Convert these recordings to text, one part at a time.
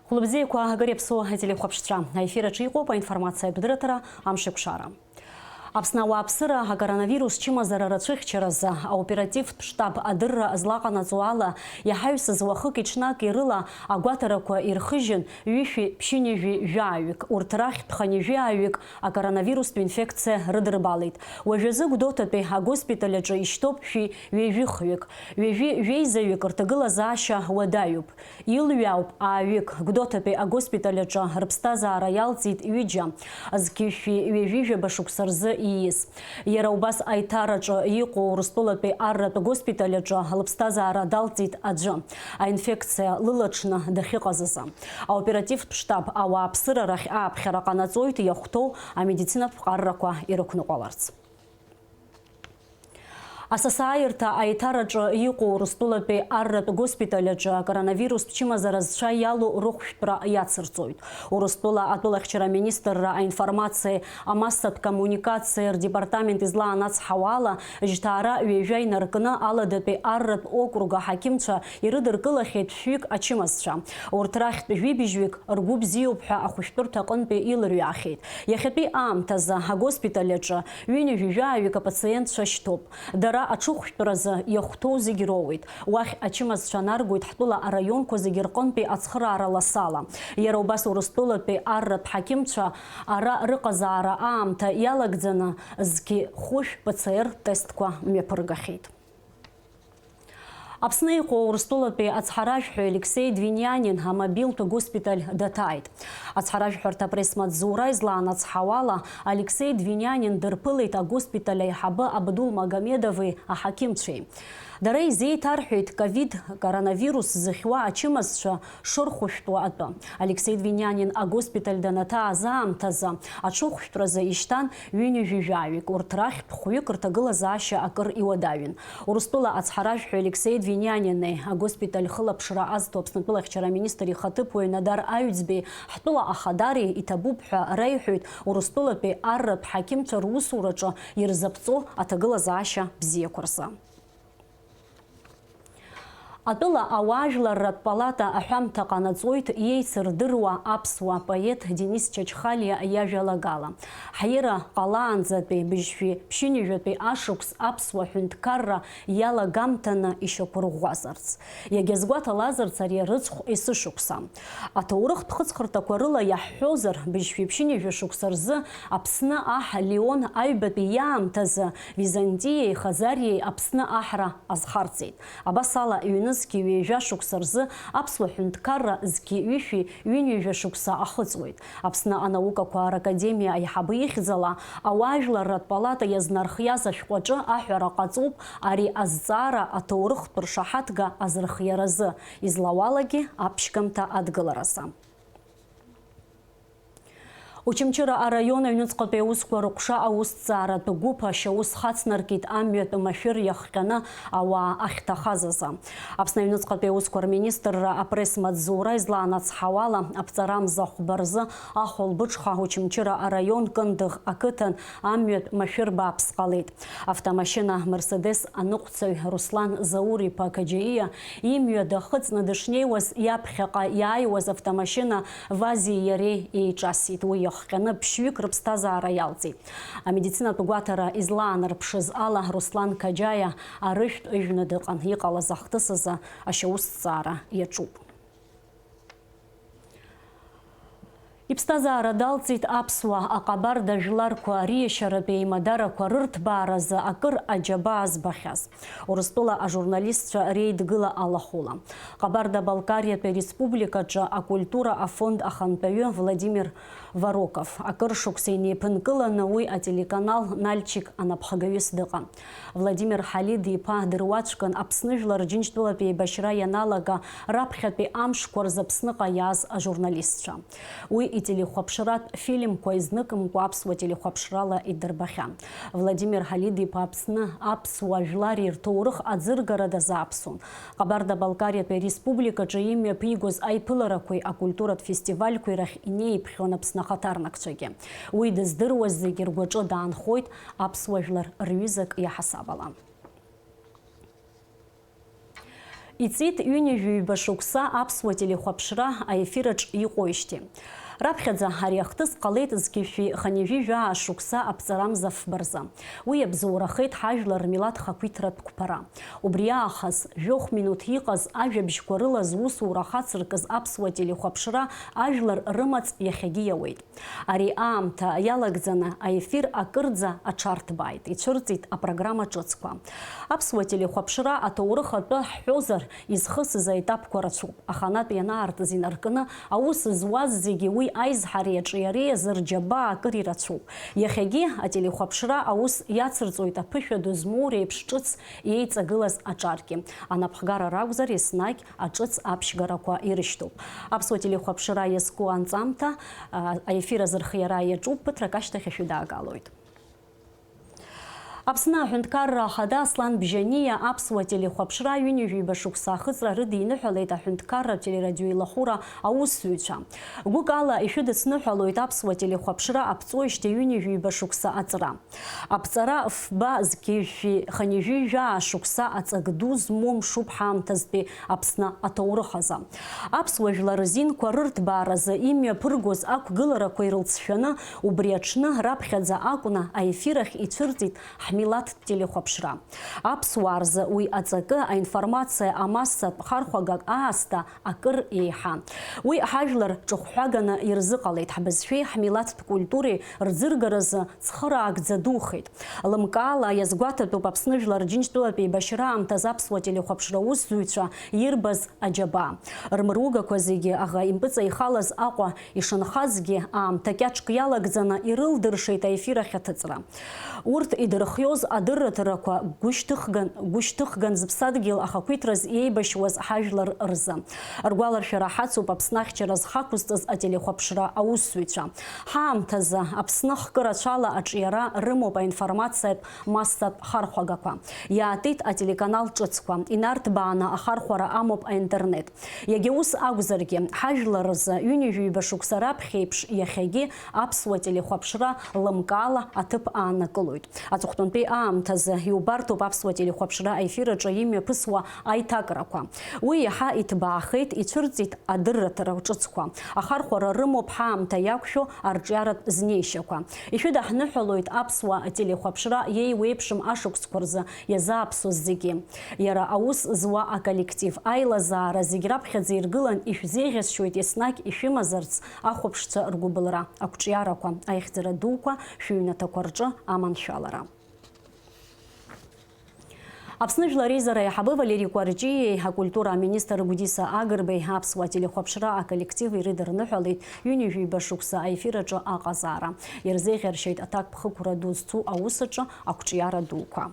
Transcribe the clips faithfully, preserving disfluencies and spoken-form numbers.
Хәлыбзиақәа, агәареиԥсоу ателехәаԥшцәа, аефир аҿы иҟоуп аинформациатә дырраҭара «Амшеикәшара». Аԥсны ауааԥсыра акоронавирус чымазара рацәыхьчаразы аоперативтә штаб адырра злаҟанаҵо ала, иаҳаҩсыз уахыки-ҽнаки рыла агәаҭарақәа ирхыжьын, ҩышәи ԥшьынҩажәи жәаҩык, урҭ рахьтә хынҩажәи ааҩык акоронавирустә инфекциа рыдырбалеит. Уажәазы Гәдоуҭатәи агоспиталь аҿы ишьҭоуп шәи ҩажәихҩык. Ҩажәи жәеизаҩык рҭагылазаашьа уадаҩуп. Илҩаауп ааҩык. Гәдоуҭатәи агоспиталь аҿы рыԥсҭазаара иалҵит ҩыџьа, зқьи шәи ҩажәи жәаба шықәса рзы ииз. Иара убас Аиҭараҿы иҟоу Урыстәылатәи арратә госпиталь аҿы лыԥсҭазаара далҵит аӡәы, аинфекциа лылаҽны дахьыҟаз азы. Аоперативтә штаб ауааԥсыра рахь ааԥхьара ҟанаҵоит иахәҭоу амедицинатә ԥҟаррақәа ирықәныҟәаларц. Асасааирҭа Аиҭараҿы иҟоу Урыстәылатәи арратә госпиталь аҿы акоронавирустә чымазара зцәа иалоу рыхәшәтәра иацырҵоит. Урыстәыла атәылахьчара министрра аинформациеи амассатә коммуникациеи рдепартамент излаанацҳауа ала, жьҭаара ҩажәа инаркны Аладатәи арратә округ аҳақьымцәа ирыдыркылахьеит шәҩык ачымазцәа. Урҭ рахьтә жәибжьҩык ргәы бзиоуп ҳәа ахәышәтәырҭа аҟынтәи илырҩаахьеит. Иахьатәи аамҭазы агоспиталь аҿы ҩынҩажәи жәаҩык апациентцәа шьҭоуп. Дара аҽыхәшәтәразы иахәҭоу зегь роуеит. Уахь ачымазцәа наргоит ҳтәыла араионқәа зегьы рҟынтәи ацхыраара ласала. Иара убас Урыстәылатәи арратә ҳақьымцәа ара рыҟазаара аамҭа иалагӡаны зқьи хәышә П Ц Р тестқәа мҩаԥыргахьеит. Аԥсны иҟоу Урыстәылатәи ацҳаражәҳәаҩ Алексеи Двинианин амобилтә госпиталь даҭааит. Ацҳаражәҳәарҭа апресс-маҵзура излаанацҳауала, Алексеи Двинианин дырԥылеит агоспиталь аиҳабы Абдул Магомедови аҳақьымцәеи. Дара изеиҭарҳәеит ковид коронавирус зыхьуа ачымазцәа шырхәышәтәуа атәы. Алексеи Двинианин агоспиталь данаҭааз аамҭазы аҽыхәшәтәразы ишьҭан ҩынҩажәи жәаҩык, урҭ рахьтә хәҩык рҭагылазаашьа акыр иуадаҩын. Урыстәыла ацҳаражәҳәаҩ Алексеи Двинианини агоспиталь хылаԥшра азҭо Аԥснытәыла ахьчара аминистр ихаҭыԥуаҩ Надар Аҩӡбеи ҳтәыла ахадари иҭабуп ҳәа реиҳәоит Урыстәылатәи арратә ҳақьымцәа русураҿы ирзаԥҵо аҭагылазаашьа бзиақәа рзы. Атәыла ауаажәларратә палата аҳәамҭа ҟанаҵоит иеицырдыруа аԥсуа поет Денис Чачхалиа иажәалагала. Ҳиира ҟалаанӡатәи быжьшәи ԥшьынҩажәатәи ашықәс аԥсуа ҳәынҭқарра иалагамҭаны ишьақәырӷәӷәазарц. Иагьазгәаҭалазарц ари арыцхә есышықәса. Аҭоурыхтә хыҵхырҭақәа рыла иаҳҳәозар, быжьшәи ԥшьынҩажәа шықәса рзы Аԥсны аҳ Леон аҩбатәи иаамҭазы Византиеи Хазариеи Аԥсны аҳра азхарҵеит. Абас ала, ҩнызқьи ҩажәа шықәса рзы аԥсуа ҳәынҭқарра зқьи ҩышәи ҩынҩажәа шықәса ахыҵуеит. Аԥсны анаукақәа ракадемиа аиҳабы ихьӡала ауаажәларратә палата иазнархиаз ашәҟәаҿы аҳәара ҟаҵоуп ари азҵаара аҭоурыхтә ршаҳаҭга азырхиаразы, излауалагьы аԥшьгамҭа адгыларазы. Очамчыра араион аҩныҵҟатәи аусқәа рыҟәша аусҭҵааратә гәыԥ ашьаус хацнаркит амҩатә машәыр иахҟьаны ауаа ахьҭахаз азы. Аԥсны аҩныҵҟатәи аусқәа рминистрра апресс-маҵзура излаанацҳауала, аԥҵарамза хәба рзы ахәылбыҽха Очамчыра араион Кындыӷ ақыҭан амҩатә машәыр бааԥс ҟалеит. Автомашьына Мерседес аныҟәцаҩ Руслан Заур-иԥа Каџьаиа имҩа дахыҵны дышнеиуаз, иаԥхьаҟа иааиуаз автомашьына Вази иареи еиҿасит. Уи иахҟьаны ԥшьҩык рыԥсҭазаара иалҵит. Амедицинатә гәаҭара излаанарԥшыз ала, Руслан Каџьаиа арыжәтә ыжәны дыҟан. Иҟалаз ахҭыс азы ашьаусҭҵаара иаҿуп. Иԥсҭазаара далҵит аԥсуа, аҟабарда жәларқәа риашьаратә еимадарақәа рырҭбааразы акыр аџьабаа збахьаз. Урыстәыла ажурналистцәа реидгыла алахәыла. Ҟабарда-Балкариатәи республикаҿы акультура афонд ахантәаҩы Владимир Вороков. Акыр шықәса инеиԥынкыланы уи ателеканал Нальчик анапхгаҩыс дыҟан. Владимир Ҳалиди-иԥа дыруаӡәкын Аԥсны Жәлар Џьынџьтәылатә еибашьра ианалага раԥхьатәи амшқәа рзы Аԥсныҟа иааз ажурналистцәа. Уи ителехәаԥшратә фильмқәа изныкымкәа аԥсуа телехәаԥшрала идырбахьан. Владимир Ҳалиди-иԥа Аԥсны аԥсуа жәлари рҭоурых аӡыргара дазааԥсон. Ҟабарда-Балкариатәи ареспубликаҿы имҩаԥигоз аиԥыларақәеи акультуратә фестивальқәеи рахь инеиԥхьон Аԥсны ахаҭарнакцәагьы. Уи дыздыруаз зегьы ргәаҿы даанхоит аԥсуа жәлар рҩызак иаҳасабала. Иҵит ҩынҩажәи ҩба шықәса аԥсуа телехәаԥшра аефираҿ иҟоижьҭеи. Раԥхьаӡа ари ахҭыс ҟалеит зқьышәи хынҩажәи жәаа шықәса аԥҵарамза фба рзы. Уи иабзоурахеит ҳажәлар рмилаҭ хақәиҭратә қәԥара. Убри аахыс, жәохә минуҭ иҟаз ажәабжьқәа рыла зусура ахацыркыз аԥсуа телехәаԥшра ажәлар рымаҵ иахьагьы иауеит. Ари аамҭа иалагӡаны аефир акырӡа аҽарҭбааит, ицәырҵит апрограмма ҿыцқәа. Аԥсуа телехәаԥшра аҭоурых атәы ҳҳәозар, изхысыз аетапқәа рацәоуп, аха анатә ианаартыз инаркны аус зуаз зегьы уи аизҳареи аҿиареи азы рџьабаа акыр ирацәоуп. Иахьагьы ателехәаԥшра аус иацырҵоит аԥышәа ду змоу реиԥш ҿыц еиҵагылаз аҿаргьы. Анапхгара ракәзар, еснагь аҿыц аԥшьгарақәа ирышьҭоуп. Аԥсуа телехәаԥшра иазку анҵамҭа, а, аефир азырхиара иаҿуп, ԥыҭрак ашьҭахь ашәы даагалоит. Аԥсны аҳәынҭқарра ахада Аслан Бжьаниа аԥсуа телехәаԥшра ҩынҩажәиба шықәса ахыҵра рыдиныҳәалеит аҳәынҭқарра телерадиоилахәыра аусзуҩцәа. Гәыкала ишәыдысныҳәалоит аԥсуа телехәаԥшра аԥҵуеижьҭеи ҩынҩажәиба шықәса аҵра. Аԥҵара фба зқьи жәшәи хынҩажәи жәаа шықәса аҵак ду змоу мшуп ҳаамҭазтәи Аԥсны аҭоурых азы. Аԥсуа жәлар рзинқәа рырҭбааразы имҩаԥыргоз ақәгыларақәа ирылҵшәаны, убри аҽны раԥхьаӡа акәны аефир ахь ицәырҵит ҳмилаҭтә телехәаԥшра. Аԥсуаа рзы уи аҵакы аинформациа амассатә хархәагак аасҭа акыр еиҳа. Уи ҳажәлар ҿыхәҳәаганы ирзыҟалеит, ҳбызшәеи ҳмилаҭтә культуреи рӡыргаразы цхыраагӡа духеит. Лымкаала иазгәаҭатәуп Аԥсны Жәлар Џьынџьтәылатә еибашьра аамҭазы аԥсуа телехәаԥшра аусзуҩцәа ирбаз аџьабаа. Рмыругақәа зегьы аӷа импыҵаихалаз Аҟәа ишынхазгьы аамҭа кьаҿк иалагӡаны ирылдыршеит аефир ахь аҭыҵра. Урҭ идырхиоз адырраҭарақәа гәышьҭыхган, гәышьҭыхган зыԥсадгьыл ахақәиҭраз иеибашьуаз ҳажәлар рзы. Ргәаларшәара ҳацуп Аԥсны ахьчара зхақәызҵаз ателехәаԥшра аусзуҩцәа. Ҳаамҭазы Аԥсны хкы рацәала аҿиара рымоуп аинформациатә массатә хархәагақәа. Иаатит ателеканал ҿыцқәа, инарҭбааны ахархәара амоуп аинтернет. Иагьа ус акәзаргьы, ҳажәлар рзы ҩынҩажәиба шықәса раԥхьа еиԥш иахьагьы аԥсуа телехәаԥшра лымкаала аҭыԥ аанакылоит. Аҵыхәтәантәи аамҭазы иубарҭоуп аԥсуа телехәаԥшра аефир аҿы имҩаԥысуа аиҭакрақәа. Уи иаҳа иҭбаахеит, ицәырҵит адырраҭара ҿыцқәа. Ахархәара рымоуп ҳаамҭа иақәшәо арҿиаратә знеишьақәа. Ишәыдаҳныҳәалоит аԥсуа телехәаԥшра иеиуеиԥшым ашықәсқәа рзы иазааԥсоз зегьы. Иара аус зуа аколлектив, аилазаара зегь раԥхьаӡа иргылан ишәзеиӷьасшьоит еснагь ишәымазарц ахәаԥшцәа ргәыбылра, ақәҿиарақәа, аихьӡара дуқәа, шәыҩнаҭақәа рҿы аманшәалара. Аԥсны Жәлар Реизара аиҳабы Валери Кәарҷиеи акультура аминистр Гәдиса Агрбеи аԥсуа телехәаԥшра аколлектив ирыдырныҳәалеит ҩынҩажәиба шықәса аефир аҿы аҟазаара. Ирзеиӷьаршьеит аҭакԥхықәра ду зцу аус аҿы ақәҿиара дуқәа.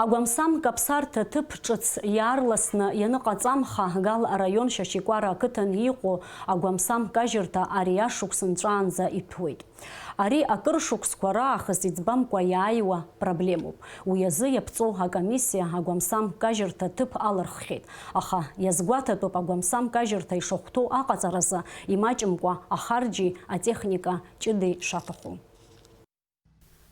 Агәамсам каԥсарҭа ҭыԥ ҿыц иаарласны ианыҟаҵамха, Гал араион Шьашькәара ақыҭан иҟоу агәамсам кажьырҭа ари ашықәс нҵәаанӡа иҭәуеит. Ари акыр шықәсқәа раахыс иӡбамкәа иааиуа проблемоуп. Уи азы иаԥҵоу акомиссиа агәамсам кажьырҭа ҭыԥ алырххьеит. Аха иазгәаҭатәуп агәамсам кажьырҭа ишахәҭоу аҟаҵаразы имаҷымкәа ахарџьи атехника ҷыдеи шаҭаху.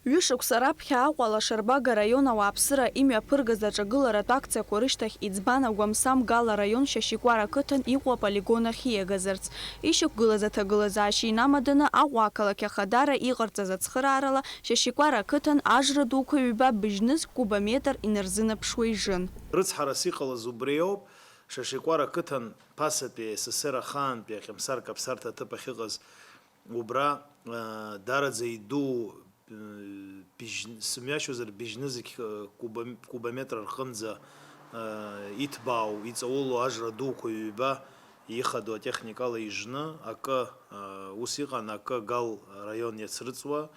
Ҩышықәса раԥхьа Аҟәа Лашарба гараион ауааԥсыра имҩаԥыргаз аҿагыларатә акциақәа рышьҭахь иӡбан агәамсам Гал араион Шьашькәара ақыҭан иҟоу аполигон ахь ииагазарц. Ишьақәгылаз аҭагылазаашьа инамаданы Аҟәа ақалақь ахадара иҟарҵаз ацхыраарала Шьашькәара ақыҭан ажра дуқәа ҩба быжьныз кубометр инарзынаԥшуа ижын. Рыцҳарас иҟалаз убри ауп, Шьашькәара ақыҭан ԥасатәи АССР ахаантәи аҟьамсар каԥсарҭа аҭыԥ ахьыҟаз убра, аа, даараӡа идуу, быжь-, сымҩашьозар, быжьнызқь, куба-, кубометр рҟынӡа, аа, иҭбаау, иҵаулоу ажра дуқәа ҩба ихадоу атехникала ижны, акы, аа, ус иҟан, акы Гал араион иацрыҵуа,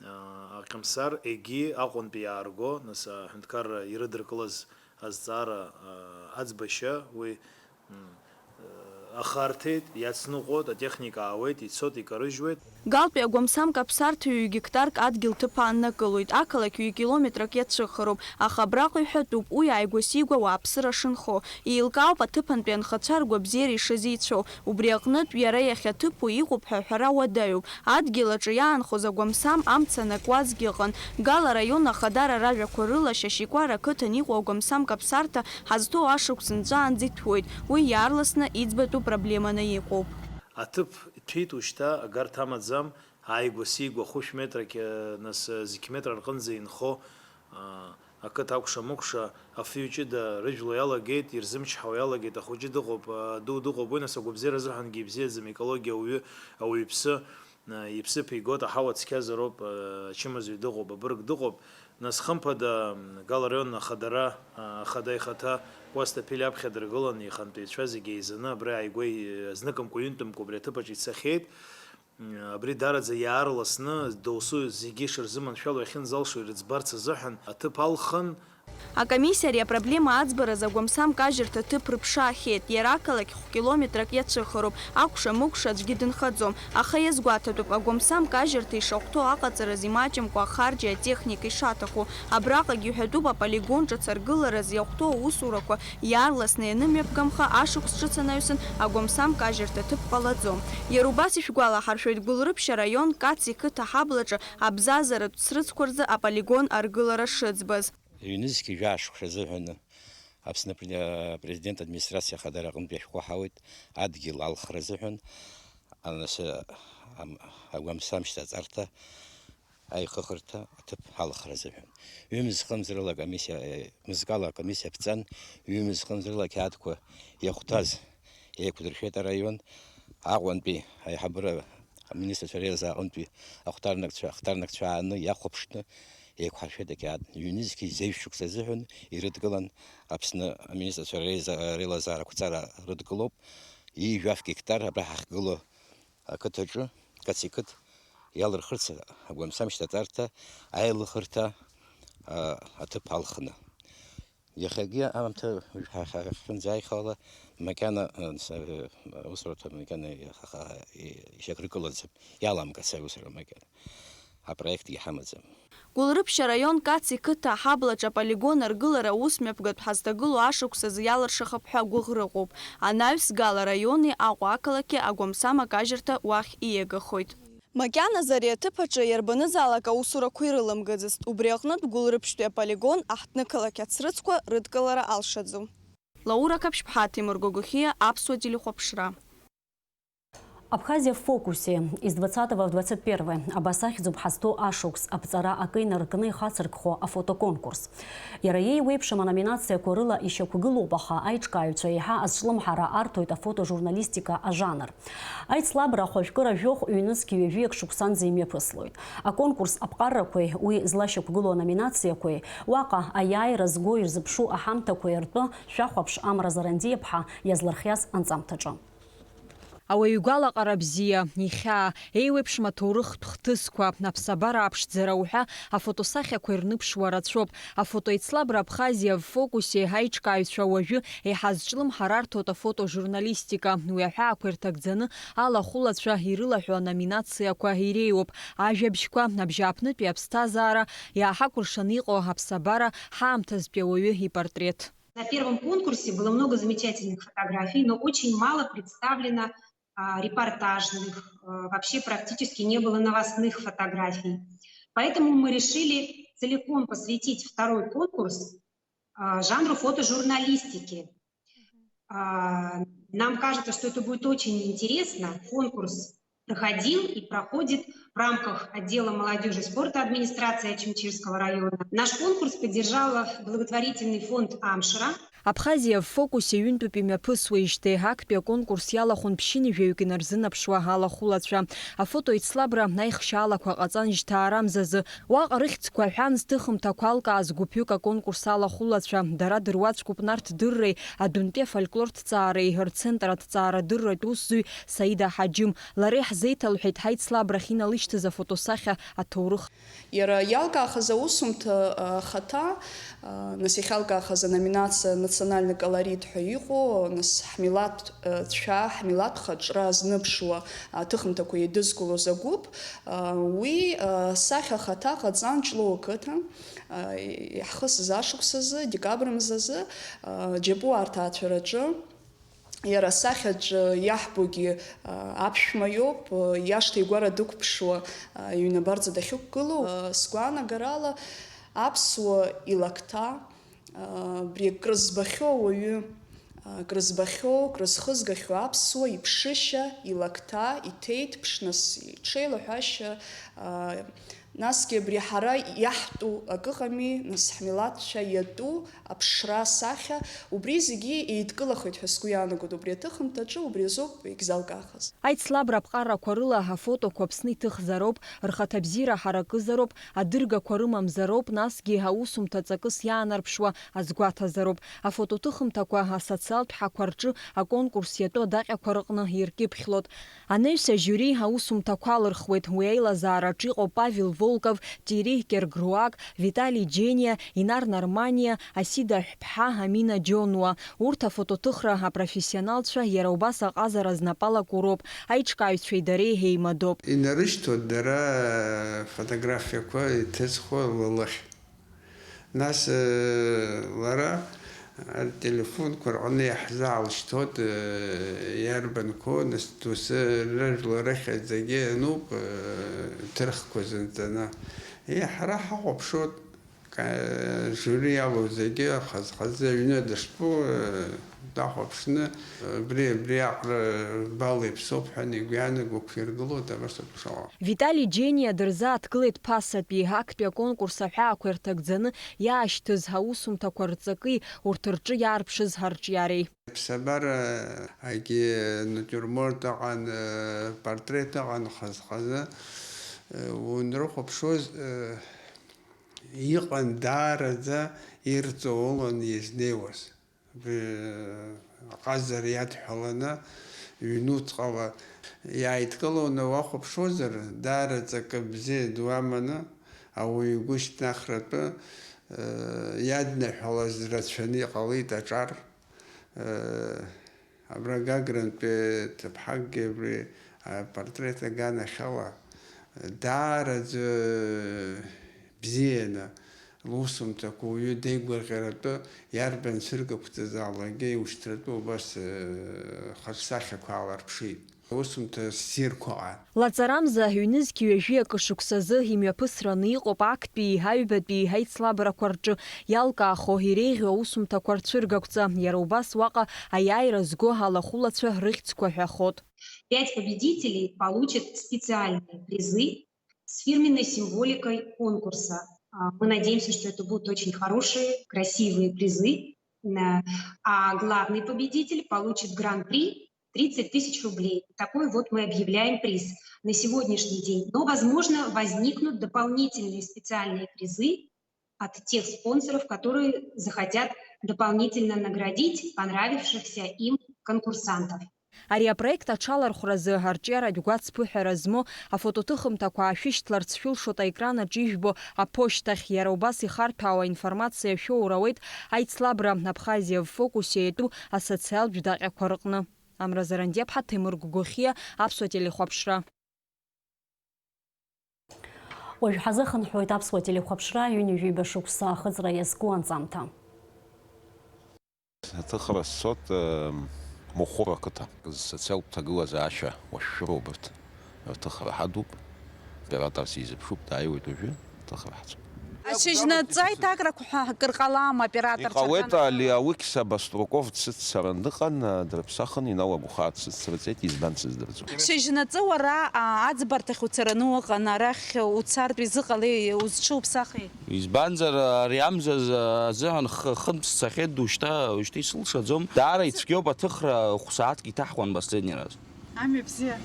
аа, аҟьамсар, егьи Аҟәантәи иаарго, нас, аҳәынҭқарра ирыдыркылаз азҵаара, аа, аӡбашьа, уи, м, Ахарҭеит, иацныҟәоит, атехника аауеит, ицоит, икарыжьуеит. Галтәи агәамсам каԥсарҭа ҩ-гектарк адгьыл ҭыԥ ааннакылоит, ақалақь ҩ-километрак иацәыхароуп, аха абраҟа иҳәатәуп уи ааигәа-сигәа ауааԥсыра шынхо. Еилкаауп аҭыԥантәи анхацәа ргәабзиара ишазеицәоу, убри аҟнытә иара иахьаҭыԥу иҟоуп ҳәа аҳәара уадаҩуп. Адгьыл аҿы иаанхоз агәамсам амца анакуазгьы ыҟан. Гал араион ахадара ражәақәа рыла Шьашькәара ақыҭан иҟоу агәамсам каԥсарҭа ҳазҭоу ашықәс нҵәаанӡа иҭәуеит, уи иаарласны иӡбатәу проблеманы иҟоуп. Аҭыԥ иҭәит ушьҭа, агарҭа амаӡам, ааигәа-сигәа хәышә метрак, нас, зқь метра рҟынӡа инхо, ақыҭа акәша-мыкәша, афҩы ҷыда рыжәло иалагеит, ирзымчҳауа иалагеит, ахәыҷы дыҟоуп, аду дыҟоуп, уи нас агәабзиара азыҳәангьы ибзиаӡам, аекологиа ауаҩы, ауаҩԥсы, иԥсыԥ игоит, аҳауа цқьазароуп, ачымазаҩ дыҟоуп, абырг дыҟоуп, нас хымԥада, Гал араион ахадара, ахада ихаҭа Кәасҭа Ԥилиа аԥхьа дыргылан, ихантәаҩцәа зегьы еизаны абри ааигәа, зныкымкәа-ҩынтәымкәа убри аҭыԥаҿ ицахьеит. Абри даараӡа иаарласны, досу зегьы шырзыманшәало иахьынӡалшо ирыӡбарц азыҳәан аҭыԥ алхын. Акомиссиа ари апроблема аӡбаразы агәамсам кажьырҭа ҭыԥ рыԥшаахьеит, иара ақалақь хә-километрак иацәыхароуп, акәша-мыкәша аӡәгьы дынхаӡом, аха иазгәаҭатәуп, агәамсам кажьырҭа ишахәҭоу аҟаҵараз имаҷымкәа ахарџьи атехникеи шаҭаху. Абраҟагьы иҳәатәуп аполигон ҿыц аргылараз иахәҭоу аусурақәа иаарласны ианымҩаԥгамха, ашықәс ҿыц анаҩсан агәамсам кажьырҭа ҭыԥ ҟалаӡом. Иара убас ишәгәалаҳаршәоит Гәылрыԥшь араион Кац иқыҭа аҳаблаҿы абзазаратә срыцқәа рзы аполигон аргылара шыӡбаз. Ҩнызқьи жәаа шықәса азыҳәаны Аԥсны апре-, Апрезидент администрациа ахадара аҟынтәи ашәҟәы ҳауеит, адгьыл алхра азыҳәан, анасы, ам-, агәамсам шьҭаҵарҭа аихыхырҭа аҭыԥ алхра азыҳәан. Ҩымз-хымз рыла акомиссиа, э, мызкала акомиссиа ԥҵан, ҩымз-хымз рыла ақьаадқәа иахәҭаз еиқәдыршәеит араион Аҟәантәи аиҳабыра аминистрцәа реилазаараҟынтәи ахәҭарнакцәа, ахҭарнакцәа ааны иахәаԥшны еиқәҳаршәеит ақьаад. Ҩнызқьи зеижә шықәса азыҳәан ирыдгылан Аԥсны аминистрцәа реиза-, реилазаара ақәҵара рыдгылоуп. Ҩажәа гектар абра ҳахьгылоу ақыҭаҿы, Каци қыҭ иалырхырц агәамсам шьҭаҵарҭа аилыхырҭа, а, аҭыԥ алхны. Иахьагьы аамҭа уажә ҳа-, ҳа-, ҳахьынӡааихала макьана, а, ца-, аусурақәа макьана иаха-, ха-, ишьақәыргылаӡам, иаламгацт аусура макьана. Апроект иҳамаӡам. Гәылрыԥшь араион Каци қыҭа аҳаблаҿы аполигон аргылара аусмҩаԥгатә ҳазҭагылоу ашықәс азы иалыршахап ҳәа гәыӷра ыҟоуп. Анаҩс Гал араиони Аҟәа ақалақьи агәамсам акажьырҭа уахь ииагахоит. Макьаназы ари аҭыԥ аҿы иарбанызаалак аусурақәа ирылымгаӡацт, убри аҟнытә Гәылрыԥшьтәи аполигон аҳҭнықалақь ацрыҵқәа рыдкылара алшаӡом. Лаура Қаԥшьԥҳа, Ҭемыр Гогохиа, Аԥсуа телехәаԥшра. Абхазия в фокусе. Из двадцатого в двадцать первое. Абас ахьӡуп ҳазҭоу ашықәс, аԥҵара акы инаркны ихацыркхо афотоконкурс. Иара еиуеиԥшым аноминациақәа рыла ишьақәгылоуп, аха аиҿкааҩцәа еиҳа азҿлымҳара арҭоит афотожурналистика ажанр. Аицлабра ахәажәкыра жәохә ҩнызқь ҩажәиак шықәсанӡа имҩаԥыслоит. Аконкурс аԥҟаррақәеи уи злашьақәгылоу аноминациақәеи уаҟа аиааира зго ирзыԥшу аҳамҭақәеи ртәы шәахәаԥш Амра Зарандиаԥҳа иазлырхиаз анҵамҭаҿы. Ауаҩы игәалаҟара бзиа, ихьаа, еиуеиԥшым аҭоурыхтә хҭысқәа, аԥсабара аԥшӡара уҳәа афотосахьақәа ирныԥшуа рацәоуп. Афотоеицлабра Абхазиа в фокусе аиҿкааҩцәа уажәы еиҳа зҿлымҳара арҭоит афотожурналистика. Уи аҳәаақәа ирҭагӡаны алахәылацәа ирылаҳәо аноминациақәа иреиуоуп ажәабжьқәа, абжьааԥнытәи аԥсҭазаара, иааҳакәыршаны иҟоу аԥсабара, ҳаамҭазтәи ауаҩы ипортрет. На первом конкурсе было много замечательных фотографий, но очень мало представлено а, репортажных, а, вообще практически не было новостных фотографий. Поэтому мы решили целиком посвятить второй конкурс, а, жанру фотожурналистики. А, нам кажется, что это будет очень интересно. Конкурс проходил и проходит в рамках отдела молодежи и спорта администрации Очамчирского района. Наш конкурс поддержал благотворительный фонд «Амшра». Абхазиа в фокусе ҩынтәтәи мҩаԥысуеижьҭеи актәи аконкурс иалахәын ԥшьынҩажәаҩык инарзынаԥшуа алахәылацәа. Афотоеицлабра аихшьаалақәа ҟаҵан жьҭаарамзазы. Уаҟа рыхьӡқәа аҳәан, зҭыхымҭақәа алкааз гәыԥҩык аконкурс алахәылацәа, дара дыруаӡәкуп Нарҭ Дырреи адәынтәи афольклорҭҵаареи рцентр аҭҵаарадырратә усзуҩ Саида Ҳаџьым, лареи Зеиҭалҳәеит ҳаицлабрахь иналышьҭыз афотосахьа аҭоурых. Иара иалкаахаз аусумҭа, а, ахаҭа, а, нас иахьалкаахаз аноминациа национальный колорит ҳәа иҟоу, нас ҳмилаҭ, а, цәа, ҳмилаҭ хаҿра азныԥшуа аҭыхымҭақәа еидызкылоз агәыԥ, а, уи, а, сахьа ахаҭа ҟаҵан Ҷлоу ақыҭа, а, иаҳхысыз ашықәсазы, декабр мзазы, а, Џьапуаа рҭаацәараҿы. Иара асахьаҿы иаҳбогьы, а, аԥшәма иоуп, а, иашҭа игәара дықәԥшуа, а, иҩны абарҵа дахьықәгылоу. А, сгәаанагарала, аԥсуа илакҭа, а, абри акрызбахьоу ауаҩы, а, акрызбахьоу, акрызхызгахьоу аԥсуа иԥшышьа, илакҭа, иҭеиҭԥш, нас иҽеилаҳәашьа, а, Насгьы абри ҳара иаҳтәу акыҟами, нас ҳмилаҭцәа иатәу аԥшра асахьа, убри зегьы еидкылахеит ҳәа сгәы иаанагоит убри аҭыхымҭаҿы, убри азоуп егьзалкаахаз. Аицлабра аԥҟарақәа рыла афотоқәа Аԥсны иҭыхзароуп, рхаҭабзиара ҳаракызароуп, адыргақәа рымамзароуп, насгьы аусумҭа ҵакыс иаанарԥшуа азгәаҭазароуп. Афотоҭыхымҭақәа асоциалтә ҳақәа рҿы аконкурс иатәу адаҟьақәа рыҟны иркьыԥхьлоит. Анаҩс ажиури аусумҭақәа алырхуеит. Уи аилазаараҿ иҟоуп Павел Волков, Тири Кергруак, Витали Џьениа, Инар Нарманиа, Асида Ҳәԥҳа, Амина Џьонуа. Урҭ афотоҭыхра апрофессионалцәа иара убас аҟазара знапы алаку роуп, аиҿкааҩцәеи дареи еимадоуп. Инарышьҭуеит дара афотографиақәа иҭызхуа лылахь. Нас, э, лара ателефонқәа рҟны иаҳзаалшьҭуеит, э, иарбанқәоу, нас, доусы рыжәлар рыхьӡагьы ануп, э, ҭырхқәа зынҵаны. Е, ҳара ҳахәаԥшуеит, ка-, жюри иалоу зегьы хаз-хазы аҩны дыштәу, э, дахәаԥшны, абри, абри аҟара бала иԥсоуп ҳәа игәы иаанаго ықәиргылоит, абас ауп ишыҟоу. Витали Џьениа дырзааҭгылеит ԥасатәи, актәи аконкурс аҳәаақәа ирҭагӡаны иаашьҭыз аусумҭақәа рҵаки урҭ рҿы иаарԥшыз арҿиареи. Ԥсабарагьы натиурморт ыҟан, портрет ыҟан хаз-хазы. Унрыхәаԥшуаз, иҟан даараӡа ирҵаулан изнеиуаз. Аҟазара иадҳәаланы ҩнуҵҟала иааидкыланы уахәаԥшуазар, даара ҵакы бзиа ду аманы, ауаҩы игәы шьҭнахратәы, э, иаднаҳәалаз рацәаны иҟалеит аҿар. Э, абра Гагрантәи ҭыԥҳакгьы абри апортрет аганахьала даараӡа бзианы лусумҭақәа уаҩы деигәырӷьаратәы иарбан цәыргақәҵазаалакгьы иушьҭратәы убас, э, хаҿсахьақәа ааларԥшит. Аусумҭа ссирқәа ҟан. Лаҵарамза ҩнызқь ҩажәи акы шықәсазы имҩаԥысраны иҟоуп актәии аҩбатәии аицлабрақәа рҿы иалкаахо иреиӷьу аусумҭақәа рцәыргақәҵа, иара убас уаҟа аиааира зго алахәылацәа рыхьӡқәа ҳәахоит. Пять победителей получат специальные призы с фирменной символикой конкурса. А, мы надеемся, что это будут очень хорошие, красивые призы. На-, а главный победитель получит гран-при тридцать тысяч рублей. Такой вот мы объявляем приз на сегодняшний день. Но, возможно, возникнут дополнительные специальные призы от тех спонсоров, которые захотят дополнительно наградить понравившихся им конкурсантов. Ари апроект аҽалархәразы арҿиаратә гәацԥыҳәара змоу афотоҭыхымҭақәа аашәышьҭларц шәылшоит аекран аҿы ижәбо аԥошьҭахь, иара убас ихарҭәаауа аинформациа шәоур ауеит аицлабра Абхазиа в фокусе иатәу асоциалтә даҟьақәа рҟны. Амра Зарандиаԥҳа, Ҭемыр Гәгәыхиа, Аԥсуа телехәаԥшра. Уажә ҳазыхынҳәуеит Аԥсуа телехәаԥшра ҩынҩажәиба шықәса ахыҵра иазку анҵамҭа. Аҭыхра сцот, э, Мохор ақыҭа. Социалтә ҭагылазаашьа уашәшәыроуп урҭ. Рҭыхра ҳадуп. Операторс изыԥшуп, дааиуеит уажәы, аҭыхра ҳцоит. Шьыжьнаҵы аиҭакрақәа ҳәа акыр ҟалама, операторцәа? Иҟалеит, али-, Алықьса Баструков дсыццаран дыҟан, дрыԥсахын, Инал Агәхаа дсыццарҵеит, избан сыздырӡом. Шьыжьнаҵы уара, а, аӡбарҭахь уцараны уҟан, арахь уцартә изыҟалеи, узҽуԥсахи? Избанзар, ари амза азы-, азыҳәан х-, хынтә сцахьеит, ушьҭа, ушьҭа исылшаӡом. Даара ицәгьоуп аҭыхра, хә-сааҭк иҭаҳхуан последний раз. Амҩа бзиа.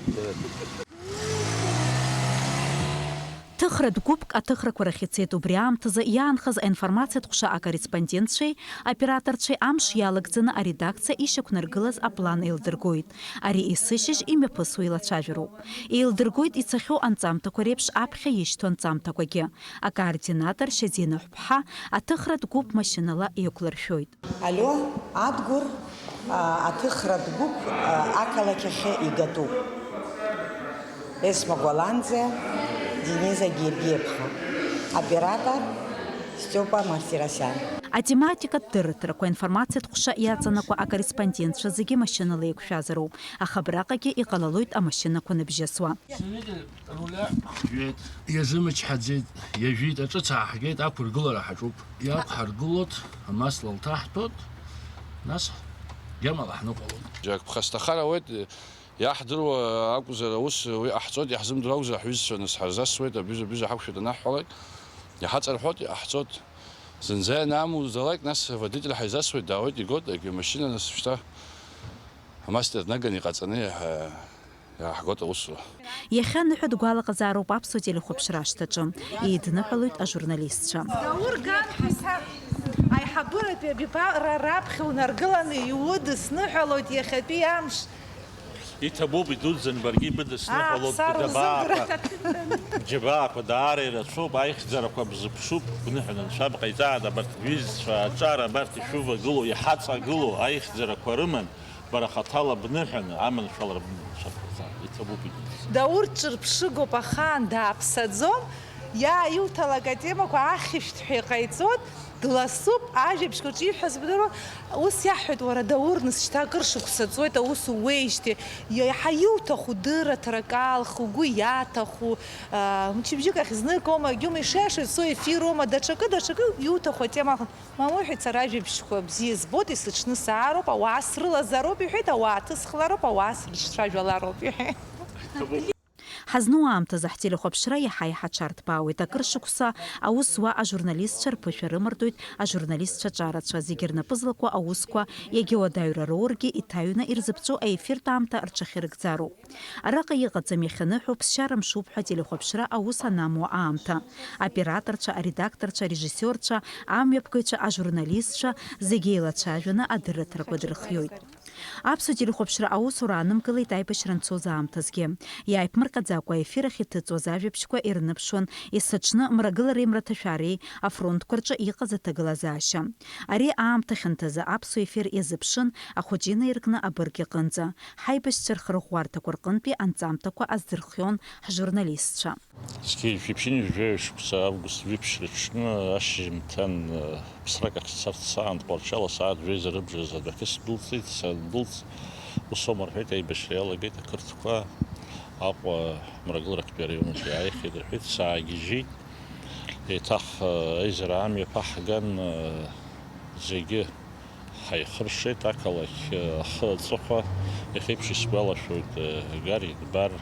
Хратә гәыԥк аҭыхрақәа рахь ицеит, убри аамҭазы иаанхаз аинформациатә ҟәша акорреспондентцәеи аоператорцәеи амш иалагӡаны аредакциа ишьақәнаргылаз аплан еилдыргоит. Ари есышьыжь имҩаԥысуа еилацәажәароуп. Еилдыргоит ицахьоу анҵамҭақәа реиԥш аԥхьа ишьҭоу анҵамҭақәагьы. Акоординатор Шьазина Ҳәԥҳа аҭыхратә гәыԥ машьынала еиқәлыршәоит. Алио Адгәыр, а, аҭыхратә гәыԥ, а, ақалақь ахьы игатәуп. Есма Гәаланӡиа, Дениза Гергиаԥҳа. Оператор Степа Мартиросян. Атематикатә дырраҭарақәа, аинформациатә ҟәша иаҵанакуа акорреспондентцәа зегьы машьынала еиқәшәазароуп, аха абраҟагьы иҟалалоит амашьынақәа ныбжьасуа. Руля. Жәеит. Иазымычҳаӡеит, иажәит, аҿыц ааҳгеит, ақәыргылара ҳаҿуп. Иақәҳаргылоит, амасла лҭаҳтәоит, нас гьамала ҳныҟәалоит. Џьарак ԥхасҭахар ауеит, иаҳдыруа акәзар, аус уи ҟаҳҵоит, иаҳзымдыруа акәзар, ҳҩызцәа нас ҳарзасуеит, абҩыза-бҩыза ҳақәшәеит анаҳҳәалак, иҳаҵарҳәоит, иҟаҳҵоит. Зынӡа ианамуӡалак, нас аводитель ҳаизасуеит, даауеит, игоит, егьи амашьына нас шьҭа амастер днаганы иҟаҵаны иаҳа-, Иааҳгоит аусура. Иахьа ныҳәатә гәалаҟазаароуп аԥсуа телехәаԥшра ашҭаҿы. Еидныҳәалоит ажурналистцәа. Даур Ганқәиҭа аиҳабыратәи абиԥара раԥхьа унаргыланы иудысныҳәалоит иахьатәи амш. Иҭабуп, идуӡӡан, баргьы ибыдысныҳәалоит, Аԥсар быдабаақәа, узымдыруа. Бџьабаақәа даара ирацәоуп, аихьӡарақәа бзыԥшуп, бныҳәан анцәа бҟаиҵааит, абарҭ бҩызцәа аҿар, абарҭ ишәывагылоу, иҳаҵагылоу аихьӡарақәа рыман. Бара хаҭала бныҳәаны, аманшәалара бымшәаӡац, иҭабуп идуӡӡа. Даур ҿырԥшыгоуп, ахаан дааԥсаӡом, иааиуҭалак атемақәа ахьышәҭҳәа иҟаиҵоит, дласуп, ажәабжьқәа ҿиҳәаз бдыруа, ус иаҳҳәоит, уара, Даур, нас шьҭа акыр шықәса ҵуеит аус ууеижьҭеи, иаҳа иуҭаху дырраҭарак аалх, угәы иаҭаху, аа, мчыбжьык ахь знык аума, егьума, ишиашоу ицо ефир аума, даҽакы, даҽакы иуҭаху атема аалхны. Мамоу, иҳәеит, сара ажәабжьқәа бзиа збоит, исыҽны саароуп, ауаа срылазароуп, иҳәеит, ауаа ҭысхлароуп, ауаа срыҿцәажәалароуп, иҳәеит. Ҳазну аамҭазы ҳтелехәаԥшра иаҳа-иаҳа аҽарҭбаауеит. Акыр шықәса аус зуа ажурналистцәа рԥышәа рымардоит ажурналистцәа ҿарацәа, зегьы рнапы злаку аусқәа иагьа уадаҩра роургьы иҭаҩны ирзыԥҵәо аефиртә аамҭа рҽахьырыгӡароуп. Араҟа иҟаӡам иахьаныҳәо ԥсшьара мшуп ҳәа ателехәаԥшра аус анамуа аамҭа. Аоператорцәа, аредакторцәа, арежиссиорцәа, амҩаԥгаҩцәа, ажурналистцәа зегьы еилацәажәаны адырраҭарақәа дырхиоит. Аԥсуа телехәаԥшра аусура аанымгылеит аибашьра анцоз аамҭазгьы. Иааиԥмырҟьаӡакәа аефир ахь иҭыҵуаз ажәабжьқәа ирныԥшуан есыҽны мрагылареи мраҭашәареи афронтқәа рҿы иҟаз аҭагылазаашьа. Ари аамҭа хьанҭазы аԥсуа ефир иазыԥшын ахәыҷы инаиркны абырг иҟынӡа. Ҳаибашьцәа рхырӷәӷәарҭақәа рҟынтәи анҵамҭақәа аздырхион ҳжурналистцәа. Зқьи жәшәи ԥшьынҩажәи жәаҩа шықәса август жәиԥшьра аҽны ашьыжьымҭан, э, ԥсрак ахь сцарц саан Тҟәарчал асааҭ жәеиза рыбжазы адәахьы сдәылҵит, сандәылҵ, ус аума рҳәеит, аибашьра иалагеит ақырҭқәа, Аҟәа мрагыларахьтәи араионаҿ иааихьеит рҳәеит, саагьежьит, еиҭах, э, аизара амҩа ԥаҳган, э, зегьы Ҳаихыршеит ақалақь ахы аҵыхәа, иахьеиԥш исгәалашәоит, Гарри Дбар,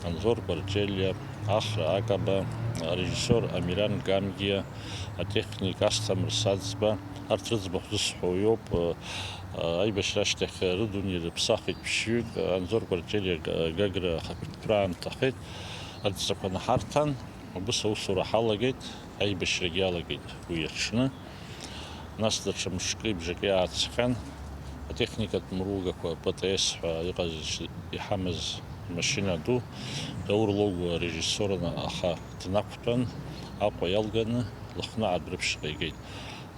Анзор Гәарҷелиа, Ахра Акаба, арежиссиор Амиран Гамгиа, атехник Асҭамыр Саӡба, арҭ рыӡбахә зысҳәо иоуп. Аибашьра ашьҭахь рыдунеи рыԥсахит ԥшьҩык, Анзор Гәарҷелиа Гагра ахақәиҭтәра аамҭахеит, адҵақәа наҳарҭан, убыс аусура ҳалагеит, аибашьрагьы иалагеит уи аҽны. Нас даҽа мшки бжаки ааҵхьан, атехникатә мругақәа П Т С ҳәа иҟаз иҳамаз машьына ду, Даур Логәуа арежиссиорны аха днақәтәан, Аҟәа иалганы Лыхны адәрыԥшьҟа игеит.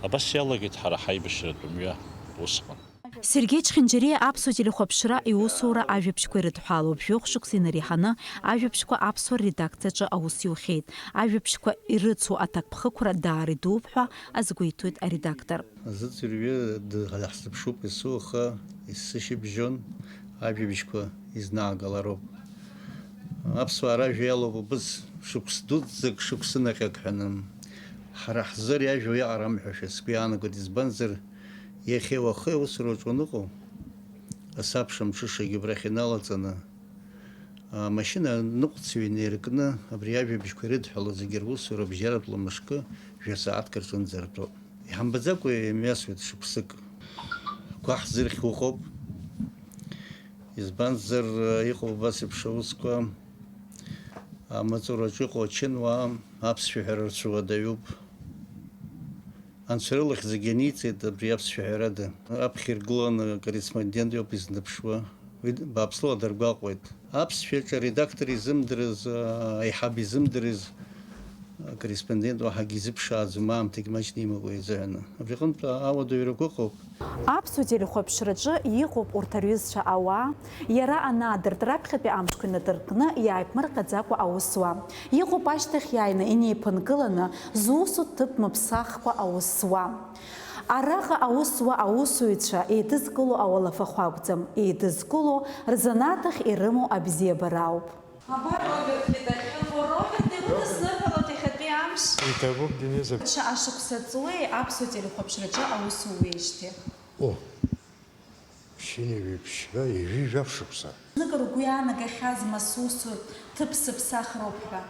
Абас иалагеит ҳара ҳаибашьратә мҩа усҟан. Сергеи Чхинџьариа аԥсуа телехәаԥшра иусура ажәабжьқәа ирыдҳәалоуп. Жәохә шықәса инареиҳаны ажәабжьқәа аԥсуа редакциаҿы аус иухьеит. Ажәабжьқәа ирыцу аҭакԥхықәра даара идууп ҳәа азгәеиҭоит аредактор. Азыӡырҩы даҳзыԥшуп есу, аха есышьыбжьон ажәабжьқәа изнаагалароуп. Аԥсуаа ражәа иалоуп убыс шықәс дуӡӡак, шықәсы наҟьак ҳәаны. Ҳара ҳзы ари ажәа уиаҟара амҳәашәа сгәы иаанагоит, избанзар, иахьеи уахеи аусураҿ уаныҟоу, асабша мҽышагьы убрахь иналаҵаны, амашьына аныҟәцаҩ инеиркны, абри ажәабжьқәа ирыдҳәалоу зегьы русура абжьаратәла мышкы, жәа сааҭк рҿынӡа ртәоуп. Иҳамбаӡакәа имҩасуеит шықәсык. Агәаҳ зырхь уҟоуп. Избанзар, иҟоуп абас еиԥш аусқәа, Амаҵураҿы иҟоу ачынуаа аԥсшәа ҳәара рцәыуадаҩуп. Анцәа рылахь зегьы аниҵеит абри аԥсшәа ҳәарада. Аԥхьа иргыланы акорреспондент иоуп изныԥшуа. Уи бааԥсыла даргәаҟуеит. Аԥсшәаҿы аредактор изымдырыз, аиҳаб изымдырыз акорреспондент уаҳагьы изыԥшааӡом, аамҭагь маҷны имоуп уи изыҳәаны. Абри аҟынтә ауадаҩрақәа ыҟоуп. Аԥсуа телехәаԥшраҿы иҟоуп урҭ рҩызцәа ауаа, иара анаадырт раԥхьатәи амшқәа инадыркны иааиԥмырҟьаӡакәа аус зуа. Иҟоуп ашьҭахь иааины инеиԥынкыланы зусу ҭыԥ мыԥсахкәа аус зуа. Араҟа аус зуа аусуҩцәа еидызкыло ауалафахәы акәӡам, еидызкыло рзанааҭ ахь ирымоу абзиабара ауп. Абар Роберт дахьыҟоу. Роберт, ирыдысныҳәалоит иахьатәи амш. Иҭабуп, Денис. Даҽа ашықәса ҵуеи аԥсуа телехәаԥшраҿы аус ууеижьҭеи? О, ԥшьынҩажәи ԥшьба, ҩажәи жәаф шықәса. Знык ргәы иаанагахьазма сусу ҭыԥ сыԥсахроуп ҳәа?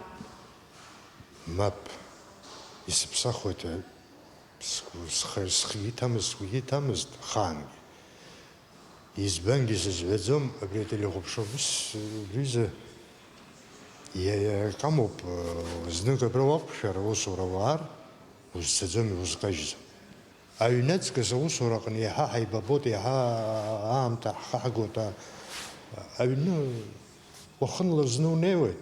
Мап, исыԥсахуеит ҳәа сгәы, схы, схы иҭамызт, сгәы иҭамызт ахаангьы. Избангьы сызҳәаӡом, абри ателехәаԥшра ус, рҩыза, иа-, иа-, иакамоуп, знык абра уақәшәар, аусура уаар, узцаӡом, иузҟажьӡом. Аҩны аҵкыс аусураҟны иаҳа ҳаибабоит, иаҳа аамҭа ҳхаҳгоит, а-, аҩны уахынла зны унеиуеит,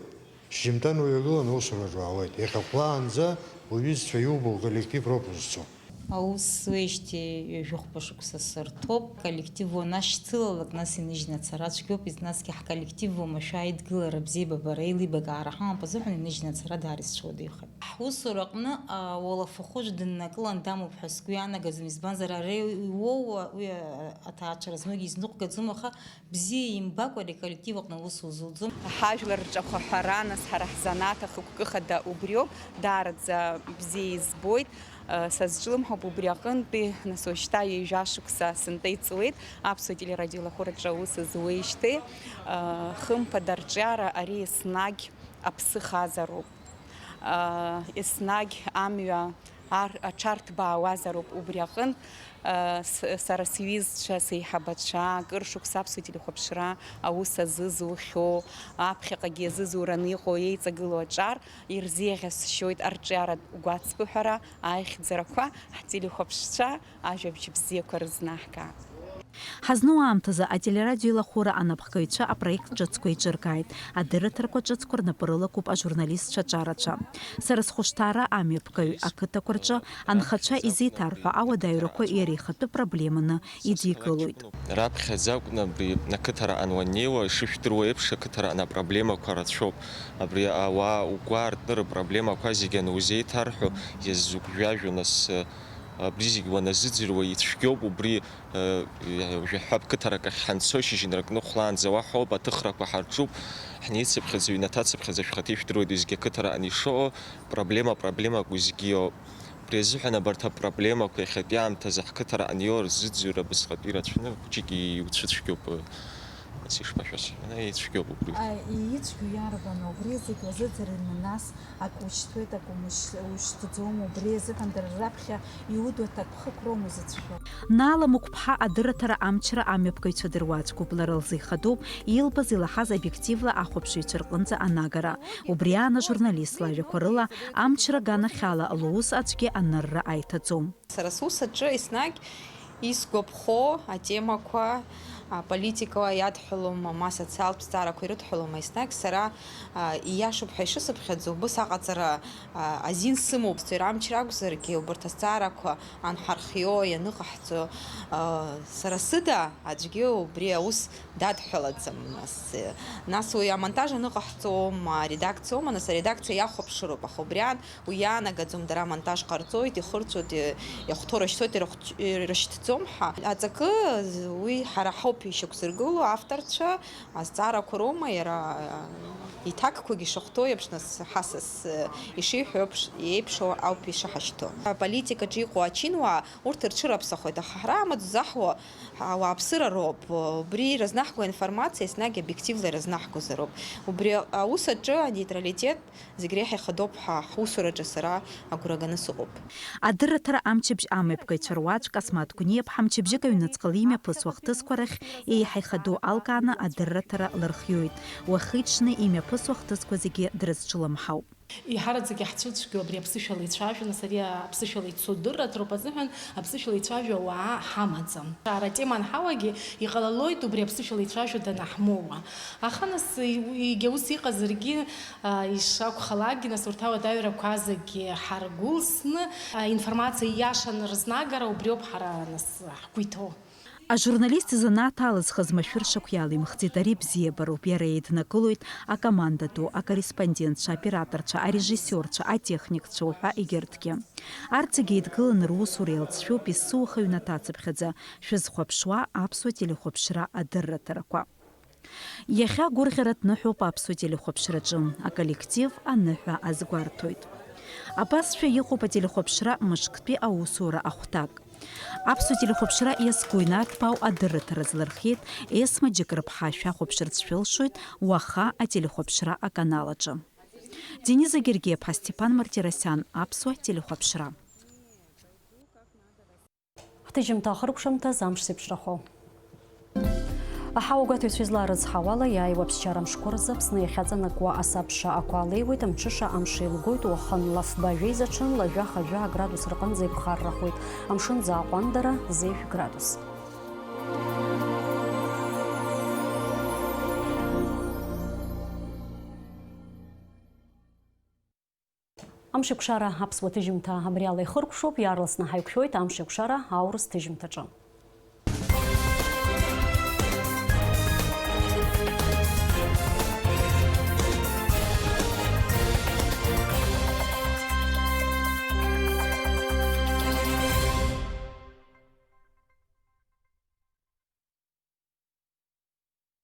шьжьымҭан уҩагыланы аусураҿы уаауеит. Иахьахәлаанӡа уҩызцәа иубо, коллектив роуп узцо. Аус зуеижьҭеи ҩажәи хәба шықәса сырҭоуп. Коллектив уанашьцылалак, нас иныжьны ацара цәгьоуп, насгьы ҳколлектив уамашәа аидгылара, абзиабабара, еилибакаара ҳамоуп азыҳәан иныжьны ацара даара исцәыуадаҩхеит. Ҳусураҟны, а, уалафахәы дыннакылан дамоуп ҳәа сгәы иаанагӡом, избанзар, ара иуоуа уи, а, аҭаацәара змоугьы изныҟәгаӡом, аха бзиа имбакәа ари аколлектив аҟны аус узуӡом. Ҳажәлар рҿахәаҳәара, нас ҳара ҳзанааҭ ахықәкы хада убриоуп, даараӡа бзиа избоит. Сазҿлымҳауп убри аҟынтәи, нас уажәшьҭа ҩажәа шықәса сынтәа иҵуеит аԥсуа телерадиолахәыраҿы аус зуеижьҭеи. Хымԥада, арҿиара ари еснагь аԥсы хазароуп. Еснагь амҩа ар-, аҽарҭбаауазароуп убри аҟынтә. С-, сара сҩызцәа, сеиҳабацәа, акыр шықәса аԥсуа телехәаԥшра аус азызухьоу, аԥхьаҟагьы иазызураны иҟоу еиҵагылоу аҿар, ирзеиӷьасшьоит арҿиаратә гәацԥыҳәара, аихьӡарақәа, ҳтелехәаԥшцәа ажәабжь бзиақәа рызнаҳга. Ҳазну аамҭазы ателерадиоеилахәыра анапхгаҩцәа апроект ҿыцқәа еиҿыркааит, адырраҭарақәа ҿыцқәа рнапы рылакуп ажурналистцәа аҿарацәа. Сара схәышҭаара амҩаԥгаҩ ақыҭақәа рҿы анхацәа изеиҭарҳәо ауадаҩрақәа иара ихатәы проблеманы идикылоит. Раԥхьаӡа акәны абри ақыҭараҟны уаннеиуа, ишыжәдыруа еиԥш, ақыҭараҟны апроблемақәа рацәоуп. Абри ауаа угәы аартны рыпроблемақәа зегьы анузеиҭарҳәо, иазугәжәажәо, нас, абри зегь уаназыӡырҩуа ицәгьоуп, убри, э, жәаҳәа қыҭарак ахь ҳанцо, шьыжьынракны хәлаанӡа уаҳа ауп, аҭыхрақәа ҳарҿуп, ҳнеицыԥхьаӡа, ҩнаҭацыԥхьаӡа шәхаҭа ижәдыруеит, уеизгьы ақыҭараҟны ишыҟоу проблема проблемак уеизгьы иоуп. Убри азыҳәан абарҭ апроблемақәа иахьатәи аамҭазы ҳқыҭараҟны иоур, зыӡырҩра абасҟатәи ирацәаны, хәыҷык иуцәыцәгьоуп, ас ишԥашәасҳәара, ицәгьоуп убри. А, ицәгьоу иарбану? Убри зегь уазыӡырҩны, нас, ак ушьҭуеит, ак умышь-, ушьҭӡом, убри азыҳәан дара раԥхьа иудо аҭакԥхықәроума узыцәшәо? Наала Мықәԥҳа адырраҭара Амчра амҩаԥгаҩцәа дыруаӡәкуп, лара лзы ихадоуп илбаз-илаҳаз обиективла ахәаԥшыҩцәа рҟынӡа анагара. Убри аан ажурналист лажәақәа рыла, Амчра аганахьала лус аӡәгьы анырра аиҭаӡом. Сара сус аҿы еснагь исгәаԥхо атемақәа, а, политика иадҳәалома, ма социалтә зҵаарақәа ирыдҳәалома, еснагь сара, а, ииашоуп ҳәа ишысыԥхьаӡо, убыс аҟаҵара, а, азин сымоуп. Сцәеира амчра акәзаргьы, убарҭ азҵаарақәа анҳархио, ианыҟаҳҵо, а, сара сыда аӡәгьы убри аус дадҳәалаӡам, нас, нас уи амонтаж аныҟаҳҵома, аредакциоума, нас аредакциа иахәаԥшыроуп, аха убри аан уи иаанагаӡом, дара амонтаж ҟарҵоит, ихырҵәоит, и-, иахәҭоу рышьҭоит, ирыхәҭ-, ирышьҭӡом ҳәа. Аҵакы уи ҳара ҳауп ишьақәзыргыло, авторцәа, азҵаарақәа роума, иара, а, иҭакқәагьы шахәҭоу еиԥш, нас ҳасас, э, ишиҳәо еиԥш, еиԥшу ауп ишаҳашьҭоу. Аполитикаҿы иҟоу ачинуаа урҭ рҽырыԥсахуеит, аха ҳара амаҵ заҳуа ауааԥсыра роуп. Убри ирызнаҳго аинформациа еснагь обиективла ирызнаҳгозароуп. Убри аус аҿы анейтралитет зегь реиҳа ихадоуп ҳәа ҳусураҿы сара агәра ганы сыҟоуп. Адырраҭара Амчыбжь амҩаԥгаҩцәа руаӡәк Асмаҭ Гәниаԥҳа мчыбжьык аҩныҵҟала имҩаԥысуа ахҭысқәа рахь еиҳа ихадоу алкааны адырраҭара лырхиоит. Уахи-ҽни имҩаԥ- Ԥысуа ахҭысқәа зегьы дрызҿлымҳауп. Еиҳараӡак иаҳцәыцәгьоу абри аԥсышәала ицәажәо, нас ари аԥсышәала ицо дырраҭароуп азыҳәан, аԥсышәала ицәажәо ауаа ҳамаӡам. Ара атема анҳауагьы, иҟалалоит убри аԥсышәала ицәажәо данаҳмоуа. Аха нас, и-, егьа ус иҟазаргьы, а, ишакәхалакгьы, нас урҭ ауадаҩрақәа зегьы ҳаргәылсны, а, информациа ииашаны рызнагара убриоуп ҳара, нас, ҳгәы иҭоу. Ажурналист изанааҭ алызхыз машәыршақә иалимхӡеит, ари бзиабароуп, иара еиднакылоит акоманда ду, акорреспондентцәа, аоператорцәа, арежиссиорцәа, атехникцәа уҳәа егьырҭгьы. Арҭ зегьы еидкыланы русура иалҵшәоуп есыуаха аҩнаҭа ацыԥхьаӡа шәызхәаԥшуа аԥсуа телехәаԥшра адырраҭарақәа. Иахьа агәырӷьаратә ныҳәоуп аԥсуа телехәаԥшраҿы, аколлектив аныҳәа азгәарҭоит. Абасшәа иҟоуп ателехәаԥшра мышктәи аусура ахәҭак. Аԥсуа телехәаԥшра иазку инарҭбаау адырраҭара злырхиеит Есма Џьыкрыԥҳа. Шәахәаԥшырц шәылшоит уаха ателехәаԥшра аканал аҿы. Дениза Гергиаԥҳа, Степан Мартиросиан, Аԥсуа телехәаԥшра. Ҳҭыжьымҭа ахыркәшамҭаз амш зеиԥшрахо. Аҳауагәаҭаҩцәа изларыцҳауала, иааиуа аԥсшьара мшқәа рзы Аԥсны иахьаҵанакуа асабша ақәа леиуеит, амҽыша амш еилгоит, уахынла фба жәеизаҽынла жәаха-жәаа градус рҟынӡа иԥхаррахоит, амшын аӡы аҟәандара зежә градус. Амшеикәшара аԥсуа ҭыжьымҭа абри ала ихыркәшоуп, иаарласны ҳаиқәшәоит Амшеикәшара аурыс ҭыжьымҭаҿы.